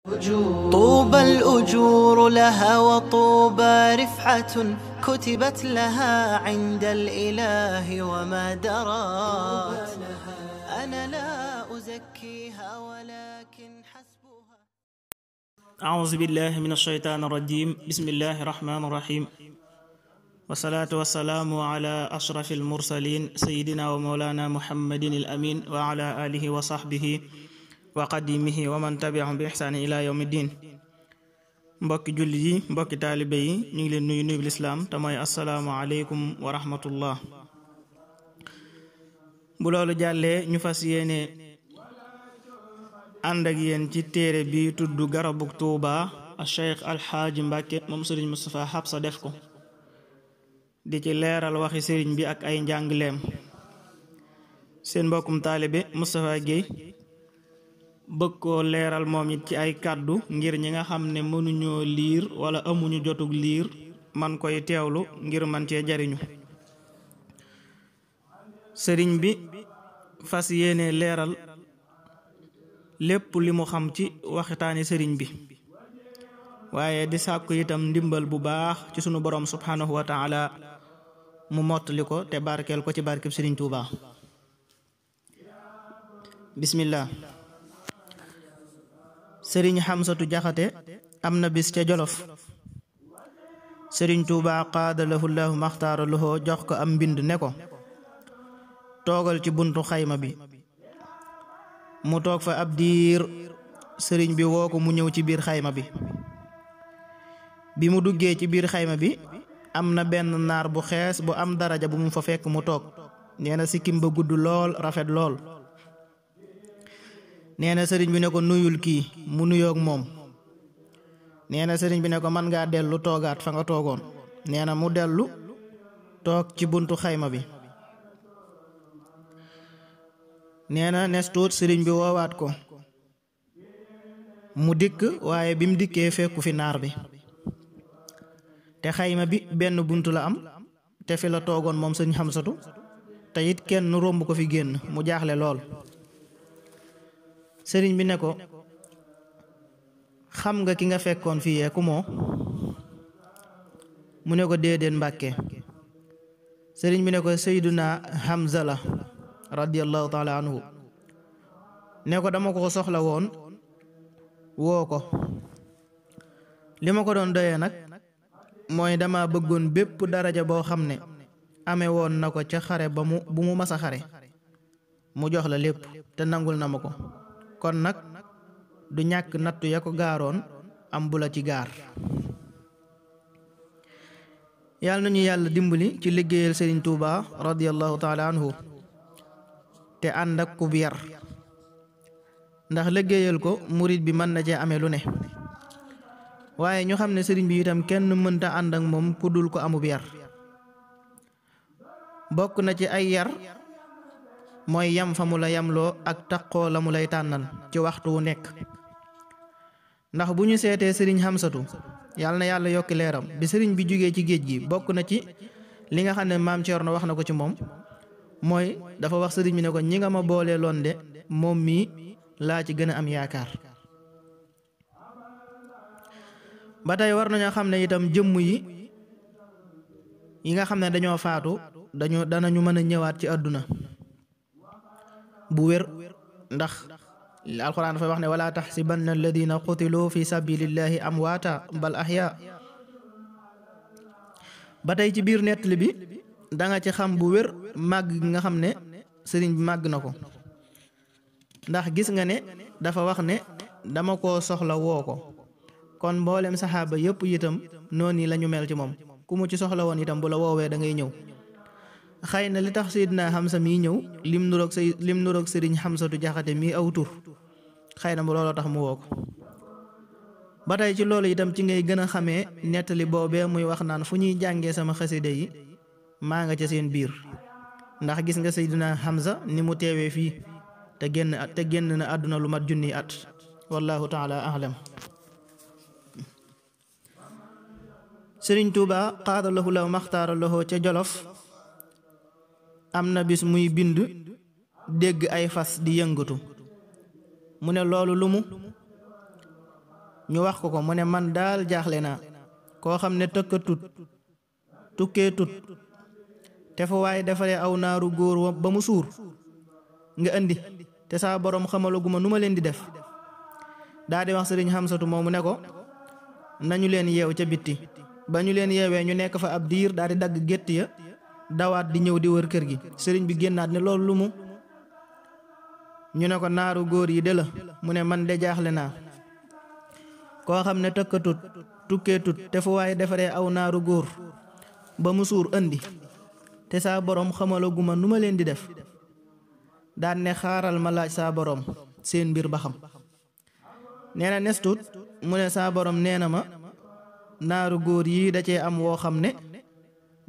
طوبى الأجور لها وطوبى رفعة كتبت لها عند الإله وما درت. أنا لا أزكيها ولكن حسبها. أعوذ بالله من الشيطان الرجيم. بسم الله الرحمن الرحيم، والصلاة والسلام على أشرف المرسلين سيدنا ومولانا محمد الأمين وعلى آله وصحبه وقديمه ومن تبعهم بإحسان إلى يوم الدين. mbokki julli yi, mbokki taalibe yi, ñu ngi leen nuyu lislaam te mooy assalaamu aleykum wa rahmatullah. bu loolu jàllee ñu fas yéene ànd ak yéen ci téere bi tudd garabug Tuuba a Cheikh Alxaaji Mbàkke moom Sëriñ Moustapha Xabsa def ko di ci leeral waxi sëriñ bi ak ay njàngleem. seen mbokkum taalibe Moustapha Guèye bëgg koo leeral moom it ci ay kàddu ngir ñi nga xam ne mënuñoo liir wala amuñu jotug liir man koy teewlu ngir man cee jariñu. sëriñ bi fas yéene leeral lépp li mu xam ci waxtaani sëriñ bi, waaye di sàkku itam ndimbal bu baax ci sunu borom subhanahu wa taala mu mottali ko te barkeel ko ci barkeb sëriñ Tuuba. bismillah. sëriñ Xamsatu Jaxate am na bis ca Jolof. sëriñ Tuuba qaada lahu llahu maxtaara lahu jox ko am mbind ne ko toogal ci buntu xayma bi. mu toog fa ab diir, sëriñ bi woo ko mu ñëw ci biir xayma bi. bi mu duggee ci biir xayma bi am na benn naar bu xees bu am daraja bu mu fa fekk mu toog. nee na sikkim ba gudd lool, rafet lool. nee na sëriñ bi ne ko nuyul kii, mu nuyoog moom. nee na sëriñ bi ne ko man ngaa dellu toogaat fa nga toogoon. nee na mu dellu toog ci buntu xayma bi. nee na nes tuut sëriñ bi woowaat ko mu dikk, waaye bi mu dikkee fekku fi naar bi. te xayma bi benn buntu la am, te fi la toogoon moom sëriñ Xamsatu, te it kenn romb ko fi génn. mu jaaxle lool. sëriñ bi ne ko xam nga ki nga fekkoon fii yee ku moo? mu ne ko déedéet Mbàkke. sëriñ bi ne ko Seyduna Hamza la radiyallahu taala anhu. ne ko dama ko soxla woon, woo ko. li ma ko doon doyee nag mooy dama bëggoon bépp daraja boo xam ne amee woon na ko ca xare bu mu masa xare, mu jox la lépp te nangul na ma ko. kon nag du ñàkk nattu ya ko gaaroon am bu la ci gaar. yàlla nañu yàlla dimbali ci liggéeyal Sëriñ Tuuba radiyallahu taala anhu te ànd ak ku yar, ndax liggéeyal ko murit bi mën na cee amee lu ne. waaye ñu xam ne sëriñ bi itam kenn mënta ànd ak moom ku dul ko amub yar. bokk na ci ay yar mooy yam fa mu la yamloo ak taqoo la mu lay tànnal ci waxtu wu nekk. ndax bu ñu seetee sëriñ Xamsatu yàlla na yàlla yokki leeram, bi sëriñ bi jógee ci géej gi bokk na ci li nga xam ne maam Cerno wax na ko ci moom, mooy dafa wax sëriñ bi ne ko ñi nga ma boolee loon de moom mii laa ci gën a am yaakaar. ba tey war nañoo xam ne itam jëmm yi nga xam ne dañoo faatu danañu mën a ñëwaat ci àdduna bu wér, ndax alxuraan dafay wax ne wala taxsibanna alladina qutilu fi sabilillahi amwaata bal ahya. ba tey ci biir nettali bi danga ci xam bu wér màgg gi nga xam ne sëriñ bi màgg na ko, ndax gis nga ne dafa wax ne dama koo soxla woo ko. kon mboolem saxaaba yëpp itam noonu la ñu mel ci moom. ku mu ci soxla woon itam bu la woowee da ngay ñëw. xëy na li tax Seydina Xamsa mii ñëw lim nuroog sëriñ Xamsatu Jaxate mii aw tur, xëy na bu looloo tax mu woo ko. ba tey ci loolu itam ci ngay gën a xamee nettali boobee muy wax naan fu ñuy jàngee sama xasida yi maa nga ca seen biir. ndax gis nga Seydina Xamsa ni mu teewee fii te génn na àdduna lu mat junni at. wallahu taala ahlam. sëriñ Tuuba qaada lahu law maxtaara lahu ca Jolof am na bis muy bind dégg ay fas di yëngatu. mu ne loolu lu mu ñu wax ko mu ne man daal jaaxle naa koo xam ne tëkkatut tukkeetut te fu waaye defaree aw naaru góor ba mu suur nga indi te saa borom xamalaguma nu ma leen di def daa di wax sëriñ Xamsatu moomu ne ko nañu leen yeew ca bitti ba ñu leen yeewee ñu nekk fa ab diir daa di dagg gétt ya dawaat di ñëw di wër kër gi sëriñ bi génnaat ne loolu lu mu ñu ne ko naaru góor yi de la mu ne man de jaaxle naa koo xam ne tëkkatut tukkeetut te fu waaye defaree aw naaru góor ba mu suur andi te saa borom xamalaguma nu ma leen di def daan ne xaaral ma laaj saa borom seen mbir ba xam nee na nestut mu ne saa borom nee na ma naaru góor yi da cee am woo xam ne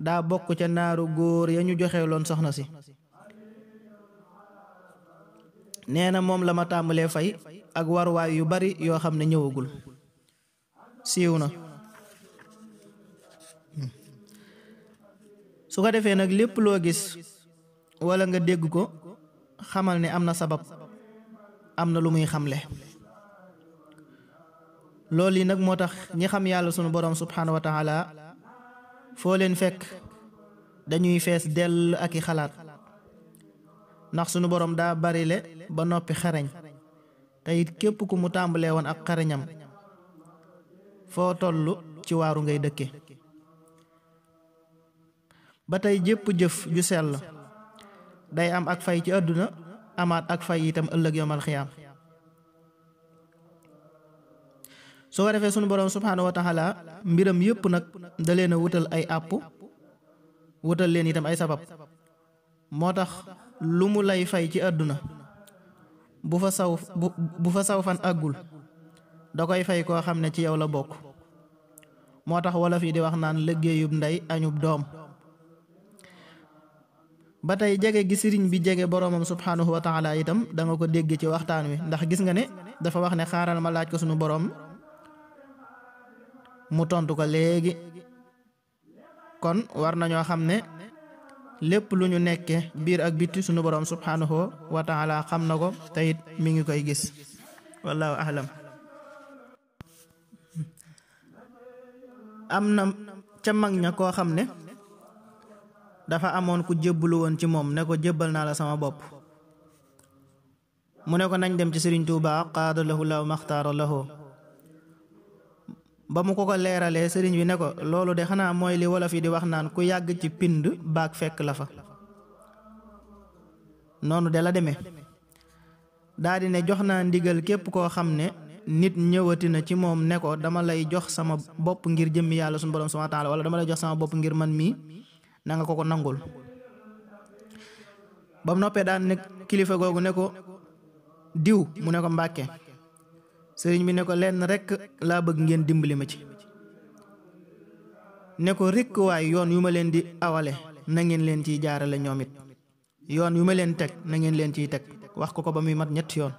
daa bokk ca naaru góor ya ñu joxe loon soxna si nee na moom la ma tàmbalee fay ak warwaay yu bari yoo xam ne ñëwagul siiw na su ko defee nag lépp loo gis wala nga dégg ko xamal ne am na sabab am na lu muy xamle loolu yi nag moo tax ñi xam yàlla sunu borom subhanahu wa taala foo leen fekk dañuy fees dell ak i xalaat ndax sunu borom daa barile ba noppi xarañ te it képp ku mu tàmbalee woon ak xarañam foo tollu ci waaru ngay dëkke ba tey jépp jëf ju sell day am ak fay ci àdduna amaat ak fay itam ëllëg yomal xiyaam su ko defee sunu borom subhanahu wa taala mbiram yépp nag da leen a wutal ay àpp wutal leen itam ay sabab moo tax lu mu lay fay ci àdduna bu fa saw fan àggul da koy fay koo xam ne ci yow la bokk moo tax wolof yi di wax naan liggéeyub ndey añub doom ba tey jege gi sëriñ bi jege boromam subhanahu wa taala itam da nga ko dégg ci waxtaan wi ndax gis nga ne dafa wax ne xaaral ma laaj ko sunu borom mu tontu ko léegi kon war nañoo xam ne lépp lu ñu nekke biir ak bitti sunu borom subhanahu wa taala xam na ko te it mi ngi koy gis wallahu ahlam am na ca mag ña koo xam ne dafa amoon ku jébbalu woon ci moom ne ko jébbal naa la sama bopp mu ne ko nañ dem ci Sëriñ Tuubaa qaada lahu law maxtaara lahu ba mu ko leeralee sëriñ bi ne ko loolu de xanaa mooy li wolof yi di wax naan ku yàgg ci pind baag fekk la fa noonu de la demee daa di ne jox naa ndigal képp koo xam ne nit ñëwati na ci moom ne ko dama lay jox sama bopp ngir jëmmi yàlla suñu borom subhanahu wa ta'ala wala dama lay jox sama bopp ngir man mii na nga ko nangul ba mu noppee daan ne kilifa googu ne ko diw mu ne ko Mbàkke sëriñ bi ne ko lenn rekk laa bëgg ngeen dimbali ma ci ne ko rekk waay yoon yu ma leen di awale na ngeen leen ciy jaarale ñoom it yoon yu ma leen teg na ngeen leen ciy teg wax ko ba muy mat ñetti yoon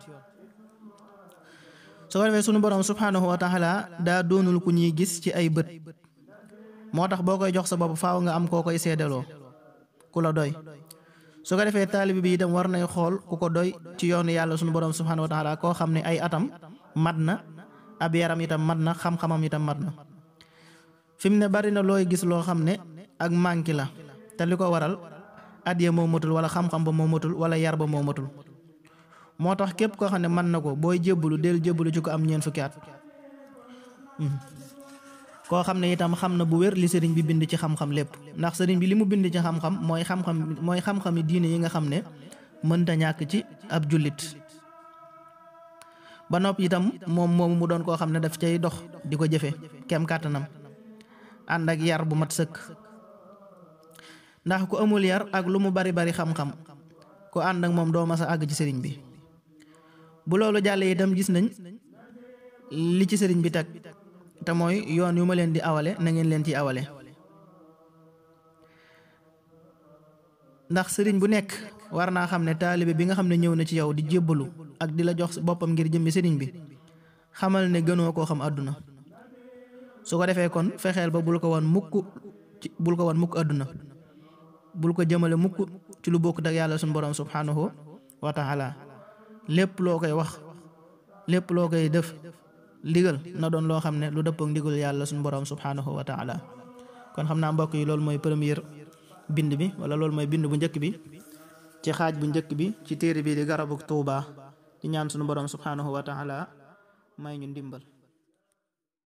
su ko defee sunu borom subhanahu wa taala daa doonul ku ñuy gis ci ay bët moo tax boo koy jox sa bopp faaw nga am koo koy seedaloo ku la doy su ko defee taalibi bi itam war nay xool ku ko doy ci yoonu yàlla sunu borom subhanahu wa taala koo xam ne ay atam mat na ab yaram itam mat na xam-xamam itam mat na fi mu ne bari na looy gis loo xam ne ak manki la te li ko waral at ya moo matul wala xam-xam ba moo matul wala yar ba moo matul moo tax képp koo xam ne mën na ko booy jébbalu del jébbalu ci ko am ñeent fukki at koo xam ne itam xam na bu wér li sëriñ bi bind ci xam-xam lépp ndax sëriñ bi li mu bind ci xam-xam mooy xam-xami diine yi nga xam ne mënta ñàkk ci ab jullit ba noppi itam moom moomu mu doon koo xam ne daf cay dox di ko jëfe kem kàttanam ànd ak yar bu mat sëkk ndax ku amul yar ak lu mu bari bari xam-xam ku ànd ak moom doo mas a àgg ci sëriñ bi bu loolu jàllee itam gis nañ li ci sëriñ bi teg te mooy yoon yu ma leen di awale na ngeen leen ci awale ndax sëriñ bu nekk war naa xam ne taalibe bi nga xam ne ñëw na ci yow di jébbalu ak di la jox boppam ngir jëmmi sëriñ bi xamal ne gënoo koo xam àdduna su ko defee kon fexeel ba bul ko wan mukk àdduna bul ko jëmale mukk ci lu bokkut ak yàlla suñu borom subhanahu wa ta'ala lépp loo koy wax lépp loo koy def ndigal na doon loo xam ne lu dëppook ndigal yàlla suñu borom subhanahu wa taala. kon xam naa mbokk yi loolu mooy première bind bi wala loolu mooy bind bu njëkk bi ci xaaj bu njëkk bi ci téere bi di Garabug Tuuba di ñaan suñu borom subhanahu wa taala may ñu ndimbal.